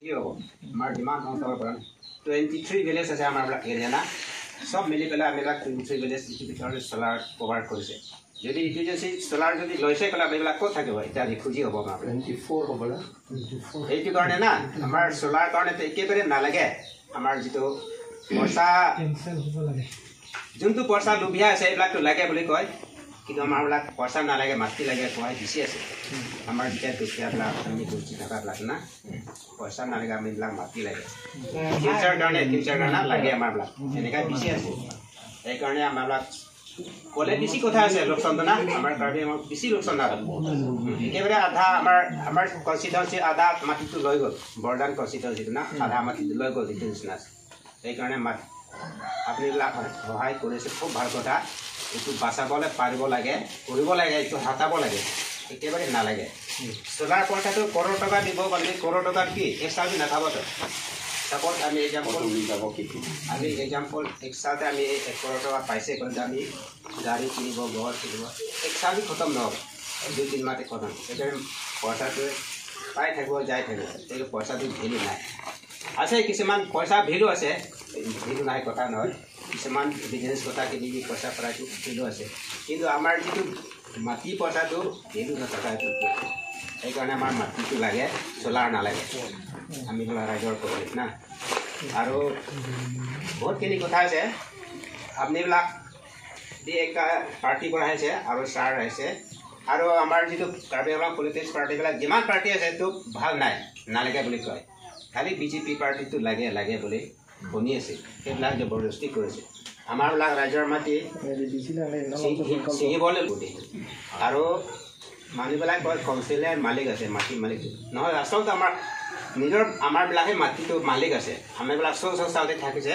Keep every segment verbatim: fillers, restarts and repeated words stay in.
কি হ'ব? আমাৰ যিমান অঞ্চলৰ পৰা টুৱেণ্টি থ্ৰী ভিলেজ আছে আমাৰ বিলাক এৰিয়া না, চব মিলি পেলাই আমি বিলাক টুৱেণ্টি থ্ৰী ভিলেজ ইটো ভিতৰত চ'লাৰ কভাৰ কৰিছে। যদি ইটো যদি চ'লাৰ যদি লৈছে ক'লে আমি বিলাক ক'ত থাকিব? এতিয়া ৰিফিউজি হ'ব আমাৰ বিলাক। টুৱেণ্টি ফ'ৰ হ'ব না? এইটো কাৰণে না, আমাৰ চ'লাৰ কাৰণে তো একেবাৰে নালাগে। আমাৰ যিটো পইচা, কেঞ্চেল হ'ব লাগে। যোনটো পইচা লোভীয়া আছে এইবিলাকতো লাগে বুলি কয়, কিন্তু আমাৰ বিলাক পইচা নালাগে, মাটি লাগে কোৱা বিচি আছে। আমাৰ যেতিয়া দুখীয়াবিলাক আমি বস্তি থকাবিলাক না, পইচা নালাগে, আমি এইবিলাক মাটি লাগে। ফিউচাৰ কাৰণে, ফিউচাৰ কাৰণে লাগে আমাৰ বিলাক, এনেকা বিচি আছে। সেইকাৰণে আমাৰ বিলাক ক'লে বেছি কথা আছে, লোকচানটো না, আমাৰ কাৰ্বি আংলঙত বেছি লোকচান না। একেবাৰে আধা আমাৰ, আমাৰ কনষ্টিটুৱেঞ্চি আধা মাটিটো লৈ গ'ল, বৰদান কনষ্টিটুৱেঞ্চিটো না, আধা মাটিটো লৈ গ'ল, যিটো নিচিনা আছে। সেইকাৰণে মাত আপোনালোকে সহায় কৰিছে, খুব ভাল কথা। এইটো বাচাবলৈ পাৰিব লাগে, কৰিব লাগে, এইটো হটাব লাগে, একেবাৰে নালাগে। চ'লাৰ পইচাটো কৰোৰ টকা দিব বুলি, কৰোৰ টকাত কি এক চাউল নাখাবতো? ছাপ'জ আমি এক্সাম্পল, কত উৰি যাব কি ঠিক? আমি এক্সাম্পল এক চাউলতে আমি এক কৰোৰ টকা পাইছে বুলি আমি গাড়ী কিনিব, ঘৰ কিনিব, এক চাউল খতম নহ'ব। দুই তিন মাহতে খতম। সেইকাৰণে পইচাটো পাই থাকিব, যাই থাকিব, কিন্তু পইচাটো ভেলু নাই। আছে কিছুমান পইচা ভেলু আছে, ভেলু নাই কথা নহয়। কিছুমান বিজনেছ কথা কিনি দি পইচা পৰাটো ভেলু আছে, কিন্তু আমাৰ যিটো মাটি পইচাটো ভেলু নথকা এইটো। সেইকাৰণে আমাৰ মাটিটো লাগে, চ'লাৰ নালাগে। আমি বোলা ৰাইজৰ প্ৰব্লেম না। আৰু বহুতখিনি কথা আছে। আপোনালোক দি একটা পাৰ্টি পৰা আহিছে আৰু ছাৰ আহিছে আৰু আমাৰ যিটো কাৰ্বি আংলং পলিটিক্স পাৰ্টিবিলাক যিমান পাৰ্টি আছে, এইটো ভাল নাই, নালাগে বুলি কয়। খালি বিজেপি পাৰ্টিটো লাগে লাগে বুলি শুনি আছে, সেইবিলাক জবৰদস্তি কৰিছে। আমাৰবিলাক ৰাইজৰ মাটি ছিঙি- ছিঙিবলৈ গোটেই। আৰু মানুহবিলাক কয় কাউন্সিলৰ মালিক আছে, মাটি মালিক নহয়। আচলতে আমাৰ নিজৰ, আমাৰবিলাকহে মাটিটো মালিক আছে। আমিবিলাক চ' চ' চাওঁতে থাকিছে।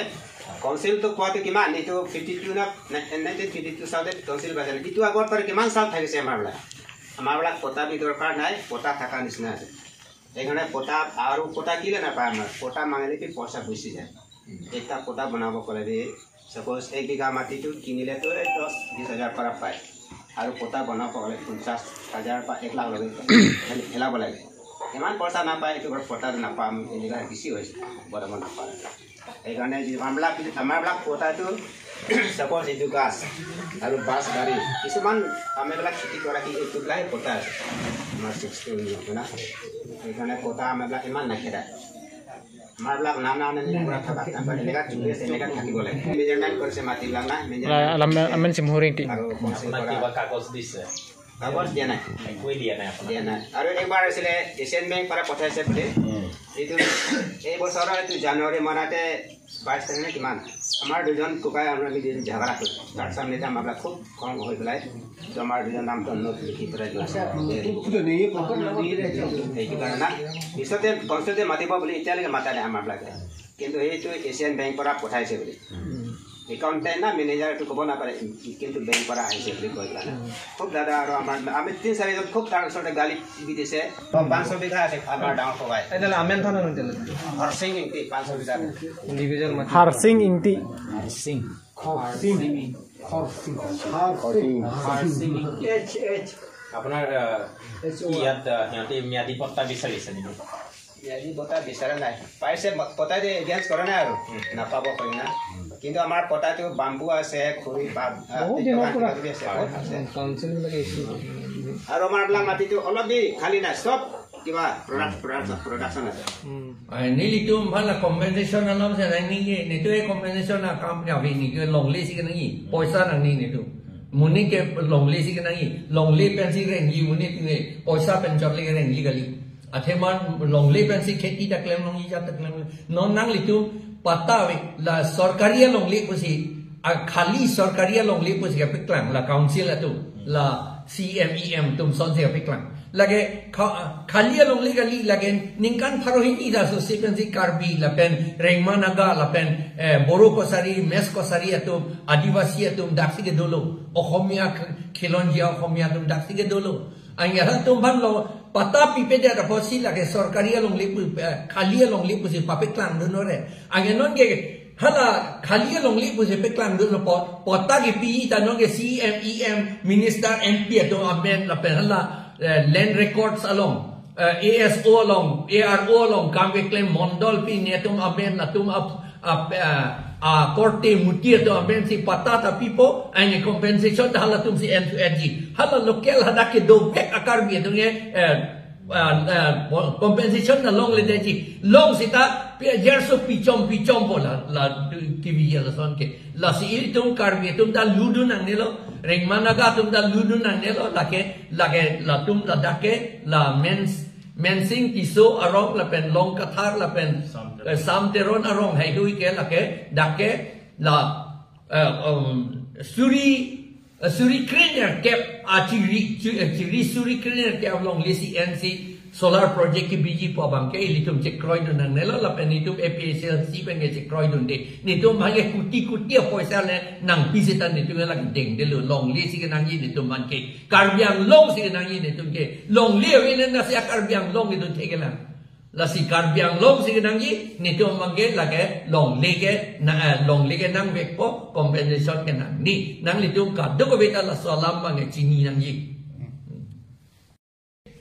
কাউন্সিলটো পোৱাটো কিমান? এইটো ফিফটি টু না, নাইনটিন ফিফটি টু চাওঁতে কাউন্সিল পাইছে। এইটো আগৰ পৰা কিমান চাল থাকিছে আমাৰবিলাক? আমাৰবিলাক পট্টা বি দৰকাৰ নাই, পট্টা থকা নিচিনা আছে। সেইকাৰণে পট্টা আৰু পট্টা কিলে নাপায় আমাৰ? পট্টা মাঙিলে কি পইচা গুচি যায়। একটা পট্টা বনাব ক'লে দে, ছাপ'জ এক বিঘা মাটিটো কিনিলেতো এই দহ বিশ হাজাৰ পৰা পায়। আৰু পট্টা বনাব ক'লে পঞ্চাছ হাজাৰ বা এক লাখ লগে পেলাব লাগে। ইমান পইচা নাপায়, এইটো ঘৰত পট্টা নাপাম, এনেকুৱা বেছি হৈছে, বনাব নাপায়। সেইকাৰণে যি আমাৰবিলাক, আমাৰবিলাক পট্টাটো ছাপ'জ এইটো গাছ আৰু বাছ গাড়ী, কিছুমান আমিবিলাক খেতি কৰা কি এইটোবিলাকে পট্টা আছে। আমাৰ ছিক্সটি ইউনিয়ন না, সেইকাৰণে পট্টা আমাৰবিলাক ইমান নাখেদায়। আমাৰবিলাক নাম নাম এনেকুৱা থকা, এনেকুৱা চলি আছে, এনেকুৱা থাকিব লাগে। মেজাৰমেণ্ট কৰিছে মাটিবিলাক না, measurement Ala-, alam, amen si Muhuring ti. আৰু কাউন্সিল আপোনাক পৰা কিবা কাগজ দিছে? কাগজ দিয়া নাই। একোৱে দিয়া নাই আপোনাক? দিয়া নাই। আৰু একবাৰ আছিলে এছিয়ান বেংক পৰা পঠাইছে বুলি। এইটো এই বছৰৰ এইটো জানুৱাৰী মাহতে বাইছ তাৰিখ নে কিমান, আমাৰ দুজন ককাই আমি দুজন ঝগড়া কৰিলোঁ। তাৰ সামনেতে আমাৰ খুব খং হৈ পেলাই তো আমাৰ দুজন নাম তন্ন লিখি পেলাই দিলোঁ। সেইটো কাৰণে না, পিছতে কাউন্সিলতে মাতিব বুলি এতিয়ালৈকে মাতা নাই আমাৰবিলাকে। কিন্তু সেইটো এছিয়ান বেংক পৰা পঠাইছে বুলি। একাউণ্টেণ্ট না মেনেজাৰটো ক'ব নাপাৰে, কিন্তু বেংক পৰা আহিছে বুলি কৈ পেলাই না। খুব দাদা আৰু আমাৰ, আমি তিনি চাৰিজন খুব তাৰ ওচৰতে গালি দি দিছে। পাঁচশ বিঘা আছে আমাৰ ডাঙৰ ককাই। Adalah amen thana nang telat. Harsingh ইংতি পাঁচশ বিঘা আছে। Individual mati. Harsing Ingti. Harsingh. Harsing. Harsing. Harsingh. Harsing. H H. আপোনাৰ আহ, কি ইয়াত আহ, সিহঁতে ম্যাদী পট্টা বিচাৰিছে নেকি? ম্যাদী পট্টা বিচৰা নাই। পাইছে ম-, পট্টা দি এগেইনষ্ট কৰা নাই আৰু। নাপাব কয় না। কিন্তু আমাৰ পট্টাটো বাম্বু আছে, খৰি, পাত, আহ, বহুত তেনেকুৱা দিনৰ পৰা। কিবা কিবি আছে, বহুত আছে। Council বিলাকে issue কৰে। আৰু আমাৰ এইবিলাক মাটিটো অলপ দি খালী নাই, চব কিবা প্ৰডাক্ট, প্ৰডাক্ট, প্ৰডাকশ্যন আছে। Ai, nelitum hala compensation alam si nangji, netum compensation akam kave, netum longle si kenangji, poisa nangji netum. Monit ke longle si kenangji, longle pensi rengji monit ke, poisa pen chorle rengji kali. Athema longle pensi kheti ta klem longji, jat ta klem. Non nanglitum patta ave, la sorkari alongle pusi, a khali sorkari alongle pusi kapeklang, la council atum, la C M E M atum sonsi kapeklang. Lake kha-, khali alongle kali, lake ningkan pharo hini ta so si pensi Karbi lapen Rengma Naga lapen, eh, Boro Kachari, Mech Kachari atum, Adivasi atum daksi ke dolo. Okhomia k-, khilonjia Okhomia atum daksi ke dolo. Anke latum aphan lo patta pipedet apotsi lake sorkari alongle pu, eh, khali alongle pusi papeklang dun ore. Anke non ke hala khali alongle pusi peklang dun apot, patta kepi ta non ke C M, E M, minister, M P atum amen lapen hala, eh, land records along. eh, A S O along, A R O along kam keklem mondol pi netum amen latum ap, ap, eh, a korte muti atum amen si patta ta pipo, aini compensation ta halatum si en su en ji. Hala local hadak ke dovek a-Karbi atum ke, eh, eh, eh, compensation ta longledetji. Long sita, pi ajar so pichom pichompo la, la, T V ya lason ke. Lasi ilitum Karbi atum ta ludun nangnelo, Rengma Naga atum ta ludun nangnelo, lake, lake, latum ladak ke, la Mens, Mensing Tisso arong, lapen Long Kathar, lapen, Sam Teron. Eh, Sam Teron arong, haihui ke, lake, dak ke, la, eh, um, suri, eh, suri krenerkep, a chiri, chi-, eh, chiri suri krenerkep along lesi en si, solar project kebiji pu abang ke ilitum chekroidun nangnelo lapen ilitum A P H L C pen ke chekroidunde. Netum aphan ke kuti kuti apoisa le nangpi seta netum ke lake dengdelo, longle si kenangji netum aphan ke. Karbi Anglong si kenangji netum ke. Longle ave nang si a-Karbi Anglong netum thekelang. Lasi Karbi Anglong si kenangji netum aphan ke lake longle ke na, eh, longle ke nangvekpo, compensation ke nangne. Nanglitum kadokave ta laso alam abang ke chini nangji.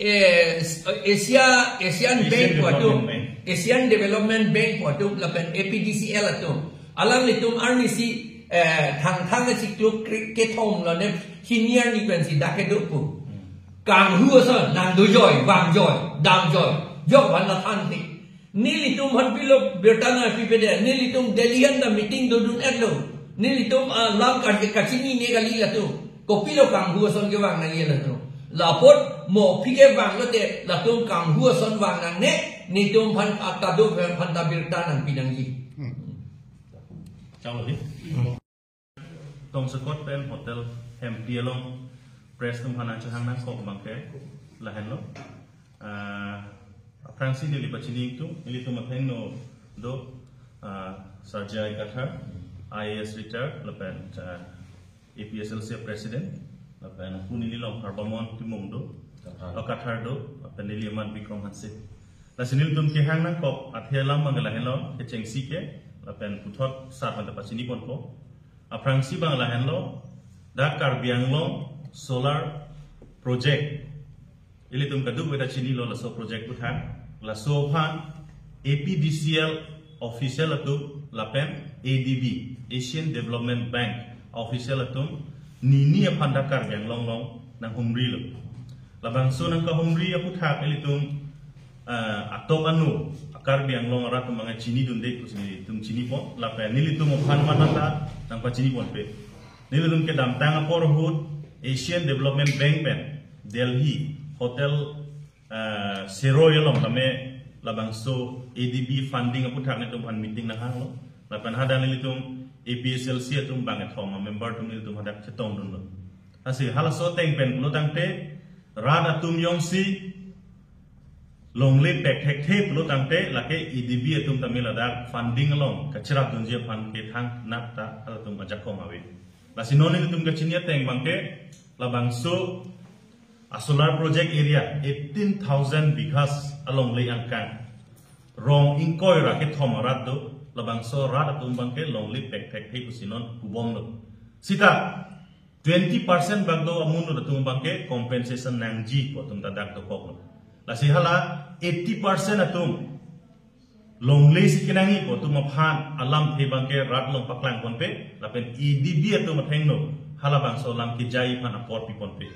Eh, Asia, Asian Asian Bank pu atum, Development Bank. Asian Development Bank pu atum, lapen A P D C L atum. Alanglitum arni si, eh, Thangthang si kluk kri-, kethom lo ne senior ni pen si dak kedo pu. Hmm. Kanghu ason, nangdojoi, vangjoi, damjoi, jok van la than thi. Nelitum aphan pilo birta nangpipedet, nelitum Delhi anta meeting dodun-etlo. Nelitum, ah, lam ka-, kachinine kali latum. Kopilo kanghu ason kevang nangji latum. Lapot mo aphi kevanglote latum kanghu ason vang nangne, netum aphan atado aphan ta birta nangpi nangji. Hmm. Chalo di. Tongsekot pen Hotel Hempi along press atum aphan nangchehang nangkok abang ke lahenlo. Ah, aphrangsi neli pachini ingtung, nelitum athengno do, ah, Sir J I Kathar, I A S retired, lapen, ah, A P H L C president, lapen pu neli along Harbamon Timung do, Kathar. Oh, Kathar do, lapen neli aman Bikram Hanse. Lasi nelitum kehang nangkok athe alam abang ke lahenlo, kechengsi ke, lapen puthot sar abang ta pachini ponpo. Aphrangsi abang lahenlo, dak Karbi Anglong solar project. Ilitum kadokave ta chinilo laso project aputhak. Laso aphan A P D C L official atum lapen A D B, Asian Development Bank official atum nini aphan dak Karbi Anglong along nanghumrilo. Labangso nangkahumri aputhak ilitum, eh, atok anu, Karbi Anglong arat atum abang chinidunde pusi nelitum chinipo, lapen nelitum aphan mata ta nangpachini ponpe. Nelitum kedamtang apor ahut Asian Development Bank pen Delhi Hotel, eh, Seroi along tame labangso A D B funding aputhak nelitum aphan meeting nanghanglo. Lapen hadak nelitum A P H L C atum bangkethom a-member atum nelitum hadak chetongdunlo. Lasi halaso ateng pen pulo tangte rat atum jongsi longle pekthekthe pulo tangte lake A D B atum tame ladak funding along kacherapdunji aphan ke thangnatta halatum ajakong ave. Lasi non nelitum kachini ateng abang ke labangso a-solar project area eighteen thousand bighas alongle angkang rong ingkoi ra kethom arat do, labangso rat atum abang ke longle pekthekthe pusi non pubomlo. Sita twenty percent bak do amonit atum abang ke compensation nangji pu atum ta dak dokoklo. Lasi hala eighty percent atum longle si kenangji pu atum aphan alamthe abang ke rat along paklang ponpe, lapen A D B atum athengno halabangso alam kejai aphan apor pi ponpe.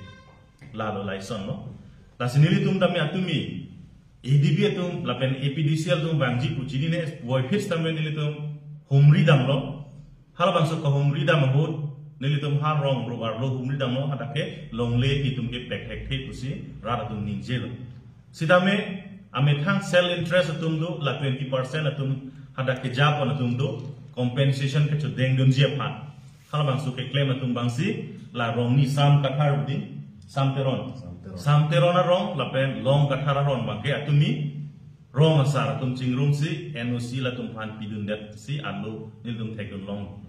Lalo laisonlo. Lasi nelitum tame atumi A D B atum lapen A P D C L atum vangji pu chinine, puvoiphit tame nelitum humri damlo. Halabangso kahumri dam ahut nelitum ha rong ro arlo humri damlo, hadak ke longle netum ke pekthekthe pusi rat atum ningjelo. Sitame amethang self interest atum do, la twenty percent atum hadak kejapon atum do, compensation kechodengdunji aphan. Halabangso keklem atum abangsi la rong ni Sam Kathar budi, Sam Teron. Sam Teron. Sam Teron arong lapen Long Kathar arong abang ke atumi rong asar atum chingrumsi N O C latum aphan pidundet si arlo nelitum thekdunlong.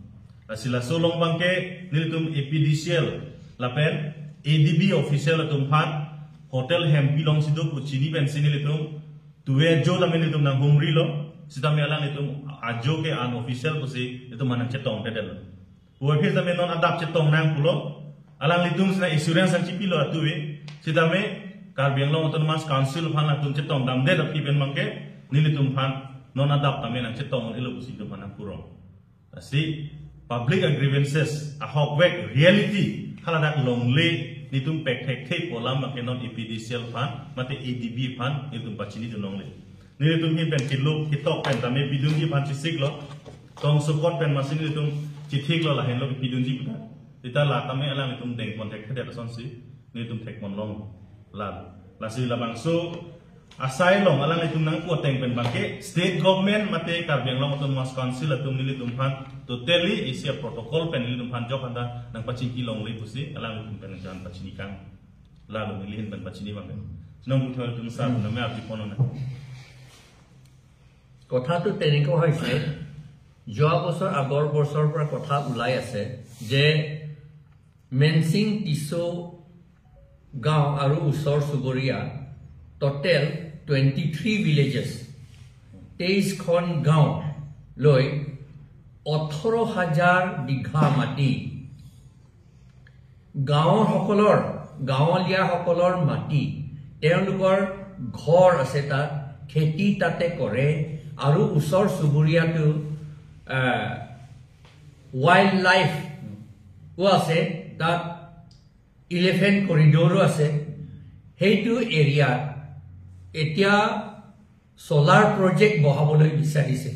Lasi laso along abang ke nelitum A P D C L lapen A D B official atum aphan Hotel Hempi alongsi do pu chini pensi nelitum tuve ajo tame nelitum nanghumrilo, sitame alanglitum ajo ke unofficial pusi nelitum aphan nangchetongpedetlo. Puvoiphit tame non adap chetong nang pulo, alanglitum si nang assurance nangchipilo atuve, sitame Karbi Anglong Autonomous Council aphan latum chetong damdet aphi pen abangke nelitum aphan non adap tame nangchetong un-elo pusi nelitum aphan nangpurong. Lasi public grievances ahokvek reality haladak longle nelitum pekthekthe pu alam abangke non A P D C L aphan mate A D B aphan nelitum pachinidun longle. Nelitum ahin pen keluk ketok pen tame pidunji aphan chesiklo. Tong sukot pen masi nelitum chethiklo, lahenlo pidunji puta. Seta la tame alanglitum dengpon thekthedet asonsi nelitum thekpon long. La, lasi labangso asai along alanglitum nangpu ateng pen abangke state government mate Karbi Anglong Autonomous Council atum nelitum aphan totally isi a-protocol pen nelitum aphan jok anta nangpachingki longle pusi alanglitum pen nangjan pachini kang. Lalo neli ahin pen pachini abangke. Nong puthot tum sa name api pono na. কথাটো তেনেকুৱা হৈছে, যোৱা বছৰ আগৰ বছৰৰ পৰা কথা ওলাই আছে যে মেনচিং, টিছো গাঁও আৰু ওচৰ চুবুৰীয়া টোটেল টুৱেণ্টি থ্ৰী ভিলেজেছ, তেইছখন গাঁও লৈ ওঠৰ হাজাৰ বিঘা মাটি গাঁৱৰসকলৰ, গাঁৱলীয়াসকলৰ মাটি, তেওঁলোকৰ ঘৰ আছে তাত, খেতি তাতে কৰে আৰু ওচৰ চুবুৰীয়াটো, আহ, ৱাইল্ড লাইফো আছে তাত, ইলিফেণ্ট কৰিডৰো আছে। সেইটো এৰিয়াত এতিয়া চ'লাৰ প্ৰজেক্ট বহাবলৈ বিচাৰিছে।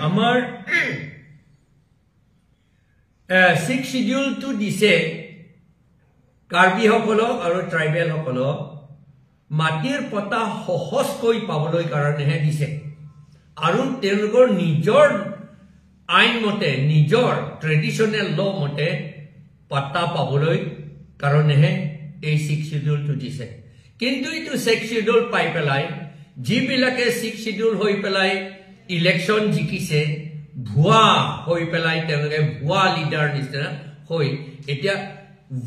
আমাৰ ছিক্স শ্বিডিউলটো দিছে কাৰ্বিসকলক আৰু ট্ৰাইবেলসকলক মাটিৰ পট্টা সহজকৈ পাবলৈ কাৰণেহে দিছে। আৰু তেওঁলোকৰ নিজৰ আইন মতে, নিজৰ ট্ৰেডিশ্যনেল ল মতে পট্টা পাবলৈ কাৰণেহে এই ছিক্স শ্বিডিউলটো দিছে। কিন্তু এইটো ছিক্স শ্বিডিউল পাই পেলাই যিবিলাকে ছিক্স শ্বিডিউল হৈ পেলাই ইলেকশ্যন জিকিছে, ভুৱা হৈ পেলাই তেওঁলোকে ভুৱা লিডাৰ নিচিনা হৈ এতিয়া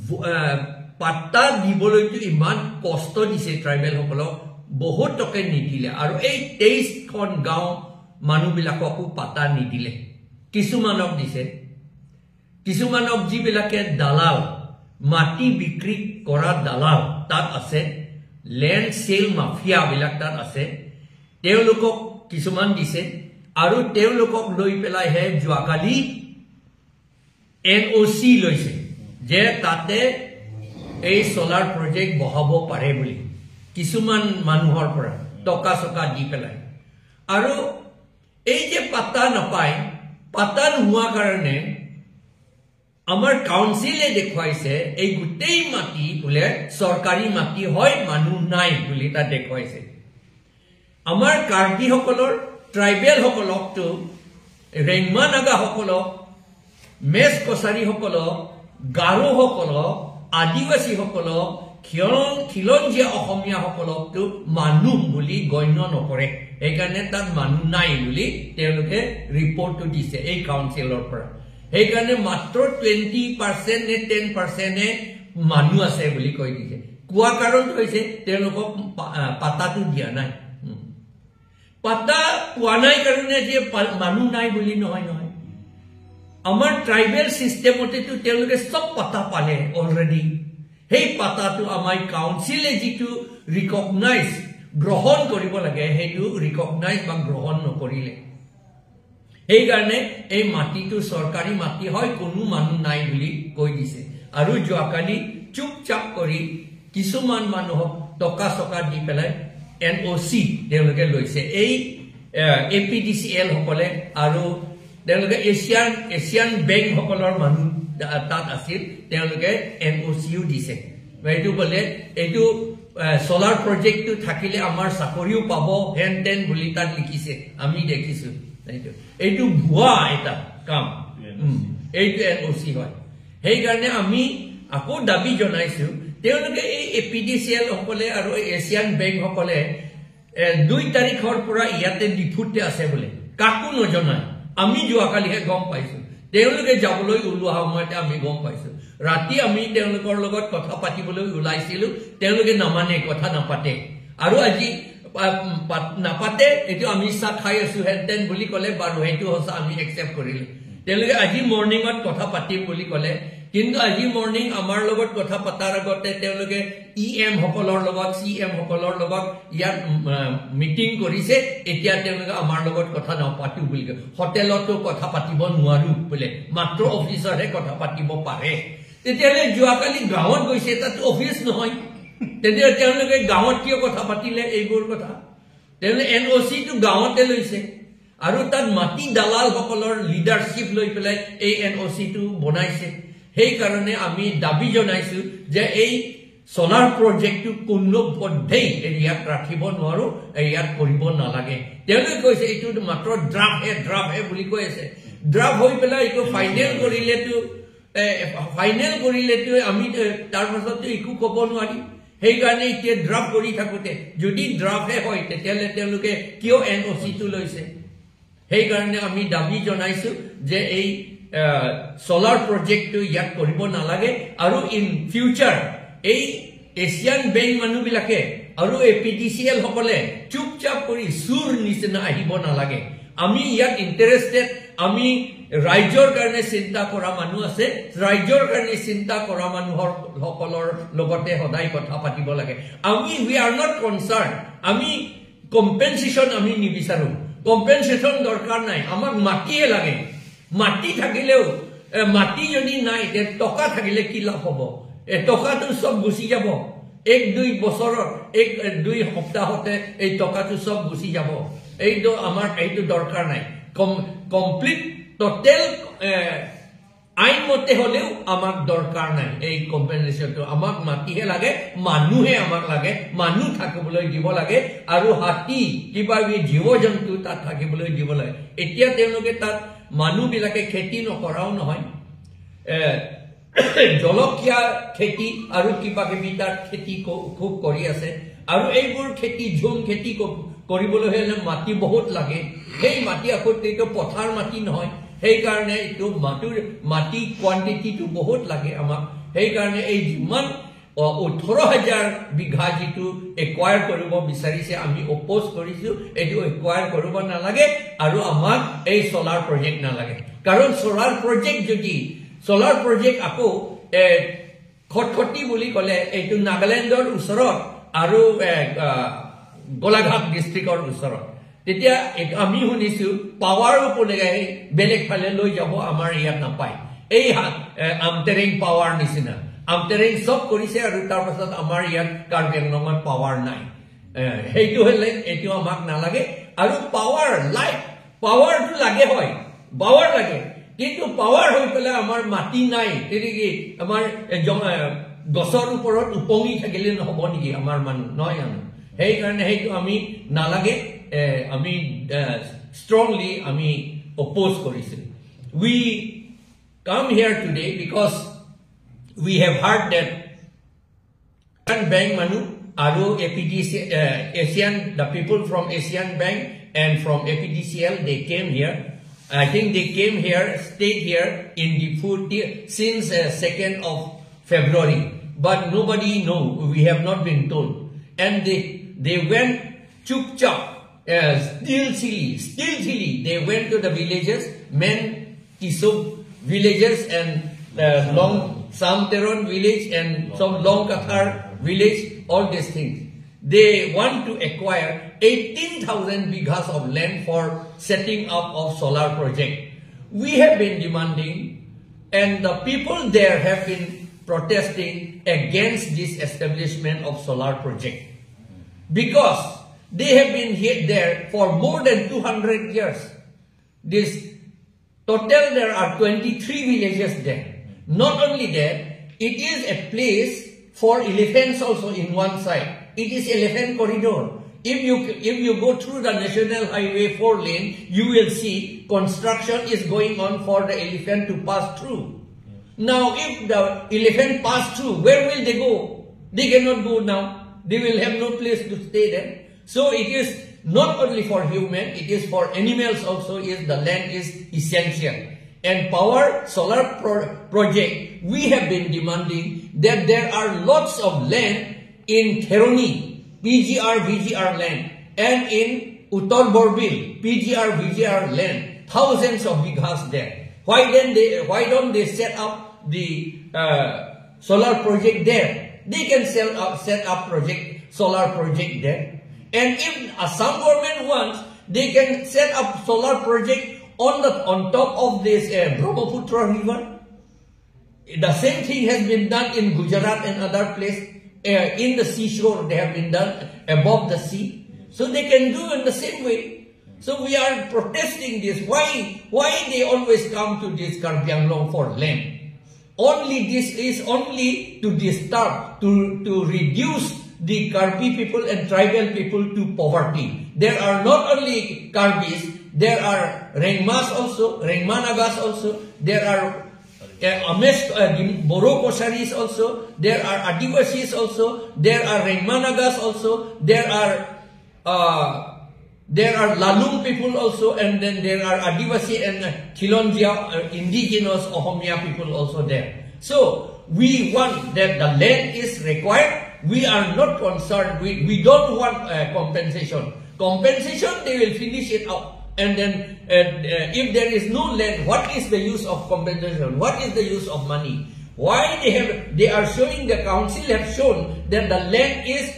ভু-, আহ, পট্টা দিবলৈতো ইমান কষ্ট দিছে ট্ৰাইবেলসকলক, বহুত টকা নিদিলে। আৰু এই তেইছখন গাঁও মানুহবিলাককো পট্টা নিদিলে, কিছুমানক দিছে। কিছুমানক যিবিলাকে দালাল, মাটি বিক্ৰী কৰা দালাল তাত আছে, লেণ্ড চেল মাফিয়াবিলাক তাত আছে, তেওঁলোকক কিছুমান দিছে। আৰু তেওঁলোকক লৈ পেলাইহে যোৱাকালি এন অ' চি লৈছে যে তাতে এই চ'লাৰ প্ৰজেক্ট বহাব পাৰে বুলি কিছুমান মানুহৰ পৰা টকা চকা দি পেলাই। আৰু এই যে পট্টা নাপায়, পট্টা নোহোৱা কাৰণে আমাৰ কাউন্সিলে দেখুৱাইছে এই গোটেই মাটি বোলে চৰকাৰী মাটি হয়, মানুহ নাই বুলি তাত দেখুৱাইছে। আমাৰ কাৰ্বিসকলৰ, ট্ৰাইবেলসকলকতো, ৰেংমা নাগাসকলক, মেচ কছাৰীসকলক, গাৰোসকলক, আদিবাসীসকলক, খিলং-, খিলঞ্জীয়া অসমীয়াসকলকতো মানুহ বুলি গণ্য নকৰে। সেইকাৰণে তাত মানুহ নাই বুলি তেওঁলোকে ৰিপৰ্টটো দিছে এই কাউন্সিলৰ পৰা। সেইকাৰণে মাত্ৰ টুৱেণ্টি পাৰ্চেণ্ট নে টেন পাৰ্চেণ্টে মানুহ আছে বুলি কৈ দিছে। কোৱা কাৰণটো হৈছে তেওঁলোকক পা-, আ, পাট্টাটো দিয়া নাই। উম। পাট্টা পোৱা নাই কাৰণে যে পা-, মানুহ নাই বুলি নহয়, নহয়। আমাৰ ট্ৰাইবেল ছিষ্টেমতেতো তেওঁলোকে চব পাট্টা পালে অলৰেডি। সেই পাট্টাটো আমাৰ কাউন্সিলে যিটো ৰিকগনাইজ, গ্ৰহণ কৰিব লাগে, সেইটো ৰিকগনাইজ বা গ্ৰহণ নকৰিলে। সেইকাৰণে এই মাটিটো চৰকাৰী মাটি হয়, কোনো মানুহ নাই বুলি কৈ দিছে। আৰু যোৱাকালি চুপচাপ কৰি কিছুমান মানুহক টকা চকা দি পেলাই এন অ' চি তেওঁলোকে লৈছে। এই, এ, এ পি ডি চি এল সকলে আৰু তেওঁলোকে এছিয়ান, এছিয়ান বেংক সকলৰ মানুহ তা-, তাত আছিল, তেওঁলোকে এন অ' চিও দিছে। এইটো বোলে, এইটো, এ, চ'লাৰ প্ৰজেক্টটো থাকিলে আমাৰ চাকৰিও পাব, হেন তেন বুলি তাত লিখিছে, আমি দেখিছো। এইটো, এইটো ভুৱা এটা কাম। উম, এইটো এন অ' চি হয়। সেইকাৰণে আমি আকৌ দাবী জনাইছো, তেওঁলোকে এই এ পি ডি চি এল সকলে আৰু এছিয়ান বেংক সকলে, এ, দুই তাৰিখৰ পৰা ইয়াতে ডিফুতে আছে বোলে, কাকো নজনায়। আমি যোৱাকালিহে গম পাইছো। তেওঁলোকে যাবলৈ ওলোৱা সময়তে আমি গম পাইছো। ৰাতি আমি তেওঁলোকৰ লগত কথা পাতিবলৈ ওলাইছিলো, তেওঁলোকে নামানে, কথা নাপাতে। আৰু আজি পা-, পা-, নাপাতে, এইটো আমি চাহ খাই আছো, হেন তেন বুলি ক'লে, বাৰু সেইটো সঁচা, আমি একচেপ্ট কৰিলো। তেওঁলোকে আজি মৰ্ণিঙত কথা পাতিম বুলি ক'লে, কিন্তু আজি মৰ্ণিং আমাৰ লগত কথা পতাৰ আগতে তেওঁলোকে ই এম সকলৰ লগত, চি এম সকলৰ লগত ইয়াত, উম, আহ, মিটিং কৰিছে। এতিয়া তেওঁলোকে আমাৰ লগত কথা নাপাতো বুলি কয়। হোটেলতো কথা পাতিব নোৱাৰো বোলে, মাত্ৰ অফিচতহে কথা পাতিব পাৰে। তেতিয়াহ'লে যোৱাকালি গাঁৱত গৈছে, তাতো অফিচ নহয়। তেতিয়া তেওঁলোকে গাঁৱত কিয় কথা পাতিলে এইবোৰ কথা? তেওঁলোকে এন অ' চিটো গাঁৱতে লৈছে আৰু তাত মাটি দালালসকলৰ লিডাৰশ্বিপ লৈ পেলাই এই এন অ' চিটো বনাইছে। সেইকাৰণে আমি দাবী জনাইছো যে এই চলাৰ প্ৰজেক্টটো কোনোপধ্যেই ইয়াত ৰাখিব নোৱাৰো, ইয়াত কৰিব নালাগে। তেওঁলোকে কৈছে এইটো মাত্ৰ ড্ৰাফ্টহে, ড্ৰাফ্টহে বুলি কৈ আছে। ড্ৰাফ্ট হৈ পেলাই এইটো ফাইনেল কৰিলেতো, এ, ফাইনেল কৰিলেতো আমি, এ, তাৰ পাছততো একো ক'ব নোৱাৰিম। সেইকাৰণে এতিয়া ড্ৰাফ্ট কৰি থাকোঁতে যদি ড্ৰাফ্টহে হয়, তেতিয়াহ'লে তেওঁলোকে কিয় এন অ' চিটো লৈছে? সেইকাৰণে আমি দাবী জনাইছো যে এই, আহ, চলাৰ প্ৰজেক্টটো ইয়াত কৰিব নালাগে আৰু ইন ফিউচাৰ এই এছিয়ান বেংক মানুহবিলাকে আৰু এ পি ডি চি এল সকলে চুপচাপ কৰি চুৰ নিচিনা আহিব নালাগে। আমি ইয়াত ইণ্টাৰেষ্টেড, আমি ৰাইজৰ কাৰণে চিন্তা কৰা মানুহ আছে, ৰাইজৰ কাৰণে চিন্তা কৰা মানুহৰ সকলৰ লগতে সদায় কথা পাতিব লাগে। আমি, we are not concerned, আমি কম্পেনচেশ্যন আমি নিবিচাৰো। কম্পেনচেশ্যন দৰকাৰ নাই, আমাক মাটিয়ে লাগে। মাটি থাকিলেও, এ, মাটি যদি নাই, তে টকা থাকিলে কি লাভ হ'ব? এ, টকাটো চব গুচি যাব। এক দুই বছৰত, এক, এ, দুই সপ্তাহতে এই টকাটো চব গুচি যাব। এইটো আমাৰ, এইটো দৰকাৰ নাই। কম-, কমপ্লিট, টোটেল, এ, আইন মতে হ'লেও আমাক দৰকাৰ নাই এই কম্পেনচেশ্যনটো। আমাক মাটিহে লাগে, মানুহে আমাক লাগে, মানুহ থাকিবলৈ দিব লাগে আৰু হাতী, কিবা কিবি জীৱ জন্তু তাত থাকিবলৈ দিব লাগে। এতিয়া তেওঁলোকে তাত মানুহবিলাকে খেতি নকৰাও নহয়, এ, জলকীয়া খেতি আৰু কিবা কিবি তাত খেতি ক-, খুব কৰি আছে। আৰু এইবোৰ খেতি, ঝুম খেতি ক-, কৰিবলৈ হ'লে মাটি বহুত লাগে। সেই মাটি আকৌ এইটো পথাৰ মাটি নহয়, সেইকাৰণে এইটো মাটিৰ, মাটি কোৱান্টিটিটো বহুত লাগে আমাক। সেইকাৰণে এই যিমান, অ, ওঠৰ হাজাৰ বিঘা যিটো একুৱায়াৰ কৰিব বিচাৰিছে, আমি অপ'জ কৰিছো। এইটো একুৱায়াৰ কৰিব নালাগে আৰু আমাক এই চলাৰ প্ৰজেক্ট নালাগে। কাৰণ চলাৰ প্ৰজেক্ট যদি, চলাৰ প্ৰজেক্ট আকৌ, এ, খটখটি বুলি ক'লে এইটো নাগালেণ্ডৰ ওচৰত আৰু, এ, আ, গোলাঘাট ডিষ্ট্ৰিক্টৰ ওচৰত। তেতিয়া এক-, আমি শুনিছো পাৱাৰো কোনোবাই বেলেগ ফালে লৈ যাব, আমাৰ ইয়াত নাপায়। এই হা-, এ, আমটেৰেং পাৱাৰ নিচিনা। আমটেৰেং চব কৰিছে আৰু তাৰ পাছত আমাৰ ইয়াত কাৰ্বি আংলঙত পাৱাৰ নাই। এ, সেইটো হ'লে এইটো আমাক নালাগে। আৰু পাৱাৰ, লাইট, পাৱাৰটো লাগে হয়, পাৱাৰ লাগে, কিন্তু পাৱাৰ হৈ পেলাই আমাৰ মাটি নাই। তেনেকে আমাৰ, এ, জং-, এ, গছৰ ওপৰত উপঙি থাকিলে নহ'ব নেকি আমাৰ মানুহ, নহয় জানো? সেইকাৰণে সেইটো আমি নালাগে, এ, আমি, এ, ষ্ট্ৰংলি আমি অপ'জ কৰিছো। We come here today because we have heard that Asian Bank manu, aru A P D C, uh, Asian, the people from Asian Bank and from A P D C L, they came here. I think they came here, stayed here in Diphu ti-, since, uh, second of February. But nobody know. We have not been told. And they, they went chupchap, uh, stealthily, stealthily. They went to the villages, men Tisuk villages and, uh, Long Samteron village and some Long Kathar village, all these things. They want to acquire eighteen thousand bighas of land for setting up of solar project. We have been demanding, and the people there have been protesting against this establishment of solar project, because they have been here, there for more than two hundred years. This total, there are twenty-three villages there. Not only that, it is a place for elephants also in one side. It is elephant corridor. If you, if you go through the National Highway four lane, you will see construction is going on for the elephant to pass through. Now, if the elephant pass through, where will they go? They cannot go now. They will have no place to stay then. So it is not only for human, it is for animals also, is the land is essential. And power solar pro-, project, we have been demanding that there are lots of land in Kheroni, P G R, V G R land, and in Uttar Borbil, P G R, V G R land, thousands of bighas there. Why then they, why don't they set up the uh, solar project there. They can sell up, set up project, solar project there. And if Assam government wants, they can set up solar project on the on top of this uh, Brahmaputra river. The same thing has been done in Gujarat and other place. Uh, in the seashore, they have been done above the sea. So they can do in the same way. So we are protesting this. Why, why they always come to this Karbi Anglong for land? Only this is only to disturb, to, to reduce the Karbi people and tribal people to poverty. There are not only Karbis, there are Rengmas also, Rengma Nagas also, there are uh, Ames, uh, Dim- Boro Kosaris also, there are Adivasis also, there are Rengma Nagas also, there are uh, there are Lalung people also, and then there are Adivasi and uh, Khilonjia, uh, indigenous Ohomia people also there. So we want that the land is required. We are not concerned. We, we don't want uh, compensation. Compensation, they will finish it out. And then uh, uh, if there is no land, what is the use of compensation? What is the use of money? Why they have, they are showing, the council have shown that the land is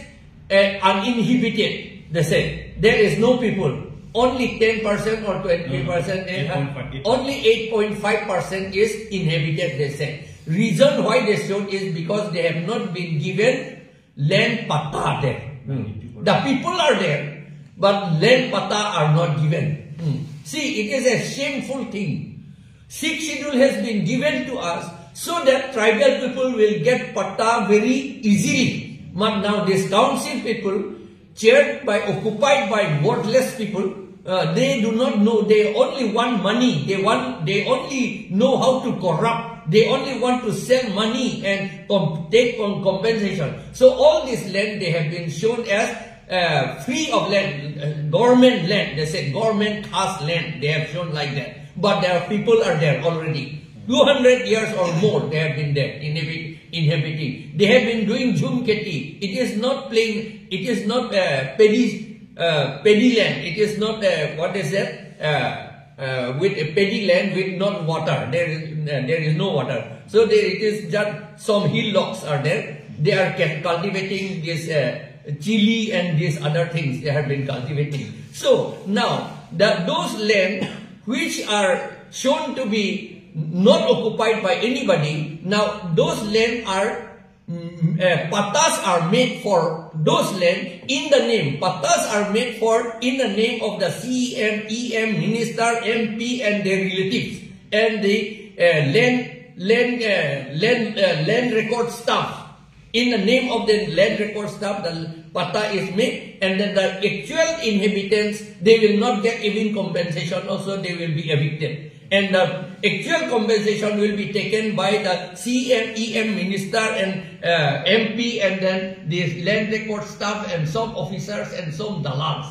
uh, uninhabited, they said. There is no people. Only ten percent or twenty percent, No, no. and, uh, Eight point five. Only eight point five percent is inhabited, they said. Reason why they showed is because they have not been given land patta there. Hmm. The people are there, but land patta are not given. Hmm. See, it is a shameful thing. Sixth schedule has been given to us so that tribal people will get patta very easily. But now these council people, chaired by, occupied by worthless people, uh, they do not know. They only want money. They want. They only know how to corrupt. They only want to sell money and com- take on compensation. So all this land they have been shown as uh, free of land, uh, government land. They said government has land. They have shown like that. But their people are there already. Two hundred years or more they have been there inhabit- inhabiting. They have been doing jhum kheti. It is not plain, it is not uh, paddy, uh, paddy land. It is not, uh, what is that? Uh, uh, with a paddy land with not water. There is, uh, there is no water. So there it is just some hill lots are there. They are ca- cultivating this uh, chili and these other things they have been cultivating. So now that those land which are shown to be not occupied by anybody, now those land are, mm, uh, pattas are made for those land in the name. Pattas are made for in the name of the C M, E M, minister, M P, and their relatives, and the uh, land land uh, land uh, land record staff. In the name of the land record staff, the patta is made, and then the actual inhabitants, they will not get even compensation. Also, they will be evicted. And the actual compensation will be taken by the C M, E M, minister, and uh, M P, and then this land record staff, and some officers, and some dalals.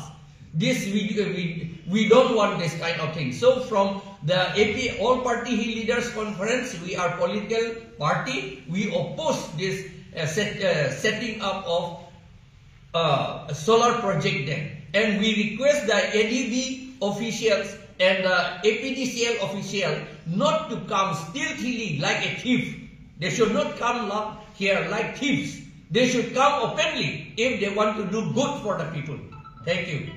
This we, we, we don't want this kind of thing. So from the A P All Party Hill Leaders Conference, we are political party. We oppose this uh, set, uh, setting up of uh, solar project there. And we request the A D B officials and the A P D C L official not to come stealthily like a thief. They should not come la- here like thieves. They should come openly if they want to do good for the people. Thank you.